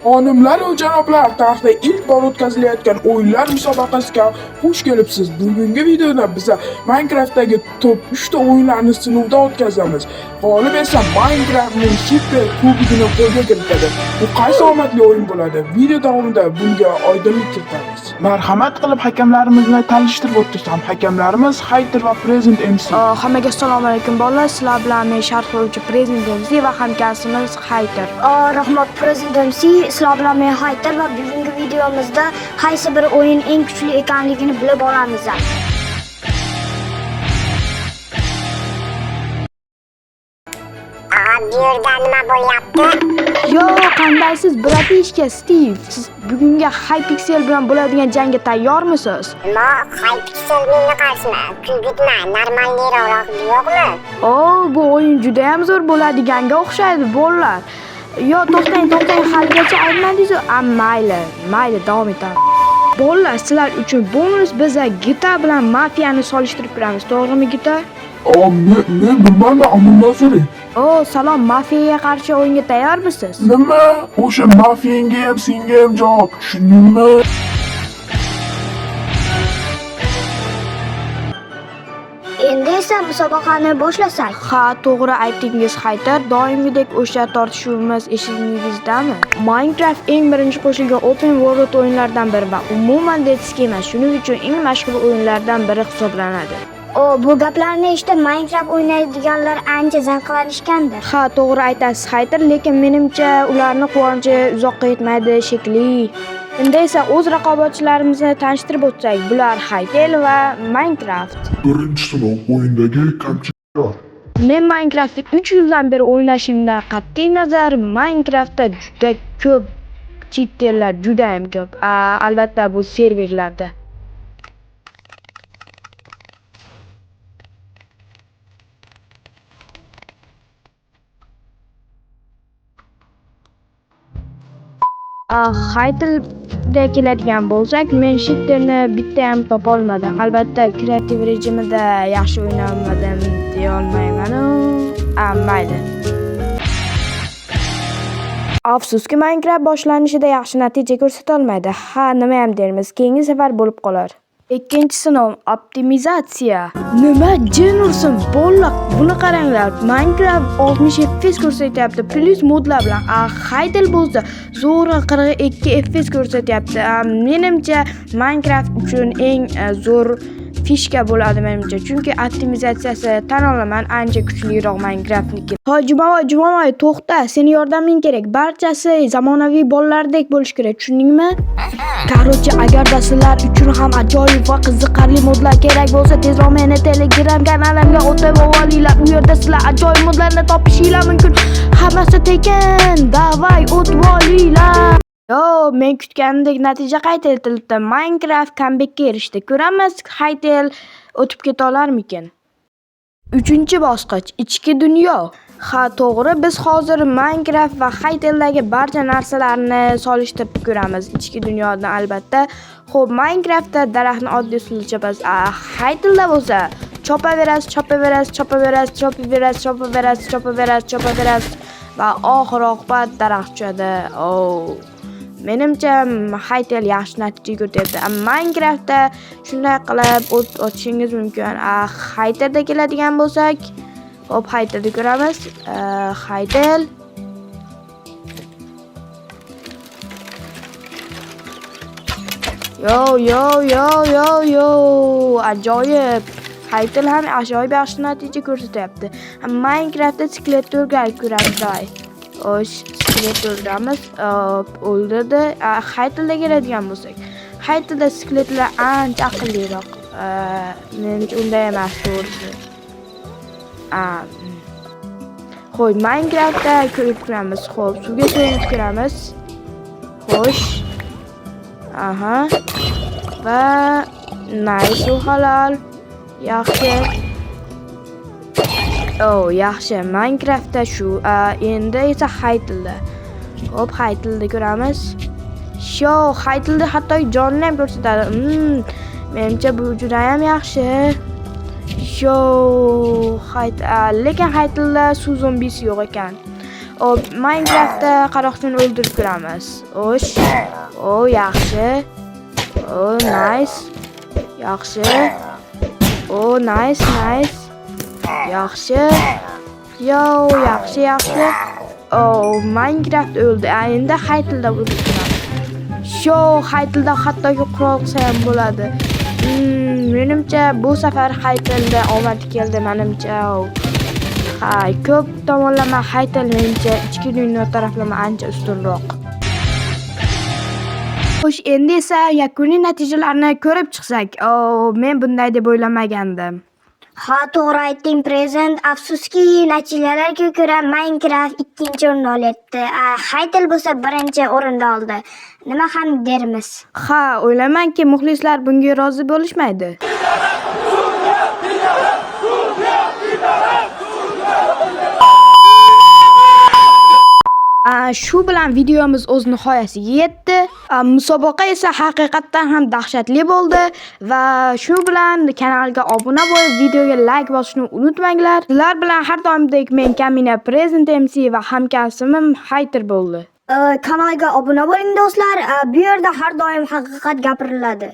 Xonimlar va janoblar, tarixda ilk bor o'tkazilayotgan o'yinlar musobaqasiga xush kelibsiz. Bugungi videoda biza Minecraftdagi top 3 ta o'yinlarni sinovdan o'tkazamiz. G'olib esa Minecraftning super kubigini qo'lga kiritadi. Bu qaysi omadli o'yin bo'ladi? Video davomida bunga oydinlik kiritamiz. Marhamat qilib hakamlarimizni tanishtirib o'tsam, hakamlarimiz Hayter va Present MC. Hammaga assalomu alaykum bolalar. Sizlar bilan men sharhlovchi Prezident MC va hamkasbimiz Hayter. Rahmat, Prezident MC. Sizlar bilan men Hayter va bugungi videomizda qaysi bir o'yin eng kuchli ekanligini bilib olamiz. Bu yerda nima bo'lyapti? Yo, qandaysiz, bratishka Steve? Siz bugungi Hypixel bilan bo'ladigan jangga tayyormisiz? Nima? Hypixel menga qarshimi? Kulgitma, normalniroq yo'qmi? O, bu o'yin juda ham zo'r bo'ladiganga o'xshaydi, bolalar. Yo, to'xtang, to'xtang, haligacha aytmadingiz-ku. A, mayli, mayli, davom etamiz. Bolalar, sizlar uchun bonus biza GTA bilan mafiyani solishtirib ko'ramiz, to'g'rimi GTA? Men bilmayman, undan so'rang. O, salom, mafiyaga qarshi o'yinga tayyormisiz? Nima? O'sha mafiyangga ham senga ham javob, tushundingmi? Endi esa musobaqani boshlasak. Ha, to'g'ri aytdingiz, Haytar. Doimgidek o'sha tortishuvimiz eshingizdami? Minecraft eng birinchi qo'shilgan open world o'yinlardan biri va umuman detskiy emas. Shuning uchun eng mashhur o'yinlardan biri hisoblanadi. O, bu gaplarni eshitib Minecraft o'ynaydiganlar ancha zavqlanishgandir. Ha, to'g'ri aytasiz, Haytar, lekin menimcha ularni quvonchi uzoqqa yetmaydi shekilli. Endi esa o'z raqobatchilarimizni tanishtirib o'tsak, bular Haytel va Minecraft. Birinchi sinov o'yindagi kamchiliklar. Men Minecraftni 3 yildan beri o'ynashimdan qat'iy nazar Minecraftda juda ko'p cheaterlar, juda ham ko'p. Albatta bu serverlarda. Haytelda keladigan bo'lsak, men cheaterni bitta ham topolmadim. Albatta kreativ rejimida yaxshi o'ynolmadim deya olmayman-u. A, mayli. Afsuski, Minecraft boshlanishida yaxshi natija ko'rsatolmaydi. Ha, nima ham dermiz, keyingi safar bo'lib qolar. Ikkinchi sinov optimizatsiya. Nima jin ursin, bolalar, buni qaranglar. Minecraft 60 FPS ko'rsatyapti, plus modlar bilan. A, Haytel bo'lsa zo'rg'a 42 FPS ko'rsatyapti. A, menimcha Minecraft uchun eng zo'r fishka bo'ladi menimcha. Chunki optimizatsiyasi tan olaman ancha kuchliroq Minecraftniki. Hoy Jumaboy, Jumaboy, to'xta, seni yordaming kerak. Barchasi zamonaviy bolalardek bo'lishi kerak, tushundingmi? Короче, agarda sizlar uchun ham ajoyib va qiziqarli modlar kerak bo'lsa, tezroq meni Telegram kanalimga o'tib olinglar. U yerda sizlar ajoyib modlarni topishinglar mumkin. Hammasi tekin. Davay, o'tib olinglar. Yo, men kutganimdek natija qayd etildi. Minecraft comebackka erishdi. Ko'ramiz, Hytale o'tib keta olarmikin? Uchinchi bosqich ichki dunyo. Ha, to'g'ri, biz hozir Minecraft va Hytale'dagi barcha narsalarni solishtirib ko'ramiz. Ichki dunyodan albatta. Xo'p, Minecraftda daraxtni oddiy usulda chopasiz. A, Hytale'da bo'lsa chopaverasiz, chopaverasiz, chopaverasiz, chopaverasiz, chopaverasiz, chopaverasiz, chopaverasiz va oxir oqibat daraxt tushadi. Oh. Menimcha Hytale yaxshi natija ko'rsatyapti. Minecraftda shunday qilib o't ochishingiz mumkin. A, Hytale'da keladigan bo'lsak, hop, Hytale'da ko'ramiz. Hytale. Yo, yo, yo, yo, yo, ajoyib. Hytale ham ajoyib yaxshi natija ko'rsatyapti. Minecraftda skeletni o'rganib ko'ramiz, davay. Xo'sh, skelet o'ldiramiz. Hop, o'ldirdi. Hytale'da keladigan bo'lsak, Hytale'da skeletlar ancha aqlliroq. Menimcha unday emas, to'g'risi. Xo'sh, Minecraftda ko'rib ko'ramiz. Xo'p, suvga so'yinib ko'ramiz. Xo'sh. Aha. Va nice, u halol. Yaxshi. Oh, yaxshi. Minecraftda shu. Endi esa Hytale'da. Hop, Hytale'da ko'ramiz. Sho, Hytale'da hatto jonini ham ko'rsatadi. Menimcha bu juda ham yaxshi. Sho, lekin Hytale'da suv zombisi yo'q ekan. Hop, Minecraftda qaroqchini o'ldirib ko'ramiz. O'sh. O, yaxshi. O, nice. Yaxshi. O, nice, nice. Yaxshi. Yo, yaxshi, yaxshi. O, Minecraft o'ldi. A, endi Hytale'da o'ldirib ko'ramiz. Shu Hytale'da hattoki qurol qilsa ham bo'ladi. Menimcha bu safar Hytale'da omad keldi menimcha. Ha, ko'p tomonlama Hytale menimcha ichki dunyo taraflama ancha ustunroq. Xo'sh, endi esa yakuniy natijalarni ko'rib chiqsak. O, men bunday deb o'ylamagandim. Ha, to'g'ri aytding, prezident. Afsuski, natijalarga ko'ra Minecraft ikkinchi o'rinni olyapti. Hytale bo'lsa birinchi o'rinda oldi. Nima ham dermiz? Ha, o'ylaymanki, muxlislar bunga rozi bo'lishmaydi. Shu bilan videomiz o'z nihoyasiga yetdi. Musobaqa esa haqiqatdan ham dahshatli bo'ldi va shu bilan kanalga obuna bo'lib, videoga like bosishni unutmanglar. Sizlar bilan har doimgidek men Kamina Present MC va hamkasbim Hayter bo'ldi. Kanalga obuna bo'ling, do'stlar. Bu yerda har doim haqiqat gapiriladi.